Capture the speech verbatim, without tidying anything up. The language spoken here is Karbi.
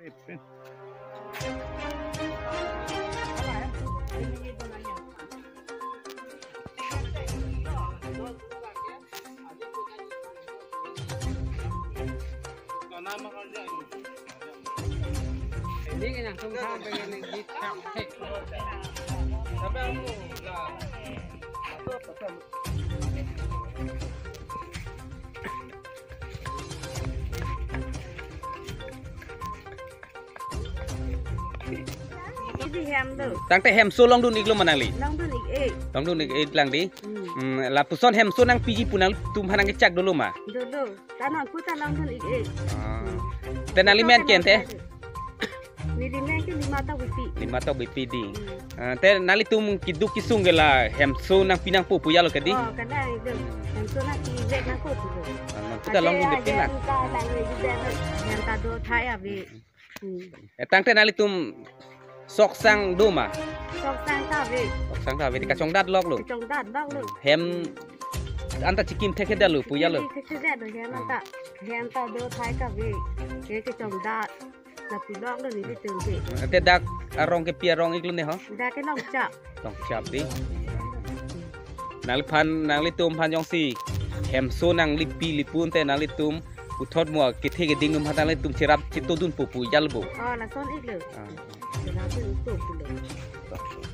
Isi hem do. Tangte hemso longdun-iklo ma nangli? Longdun-ik-e. Longdun-ik-e lang di. Hmm. Hmm, lapuson hemso nangpiji pu nangtum aphan nangkechak dolo ma? Dolo. Tanon pu ta longdun-ik-e. Ah. Te nangli men ken te? Neli men ke lima ta bipi. Lima ta bipi di. Hmm. Ah, te nanglitum keduk kesung ke la hemso nangpi nangpo pu ya lo ke di? Oh, kadang itu. Hemso nangpi vek nangpo pu lo. Ah, non pu ta longdun-ik-e lang. Hem ta lang di, hem ta do thai ave. Hmm. Eh, tangte nanglitum sok sang do ma? Sok sang ta ave. Sok sang ta ave di, kachongdat lok lo. Kachongdat lok lo. Hem anta chikim thekthedet lo pu ya lo. Chikim thekthedet lo hem anta. Hem ta do thai ta ave. Ke kachongdat. Lapu lok lo nelitum ke. Te dak arong ke pi arong-iklo ne ho? Dak ke Longchap. Longchap di. Nangliphan, nanglitum aphan jongsi hemso nangli pi-le pu te nanglitum puthot mo kethe keding atum aphan nanglitum cherap chetodunpo pu ya lo bo? Oh, lason-iklo. Ah. Cherap chetodunpo lo.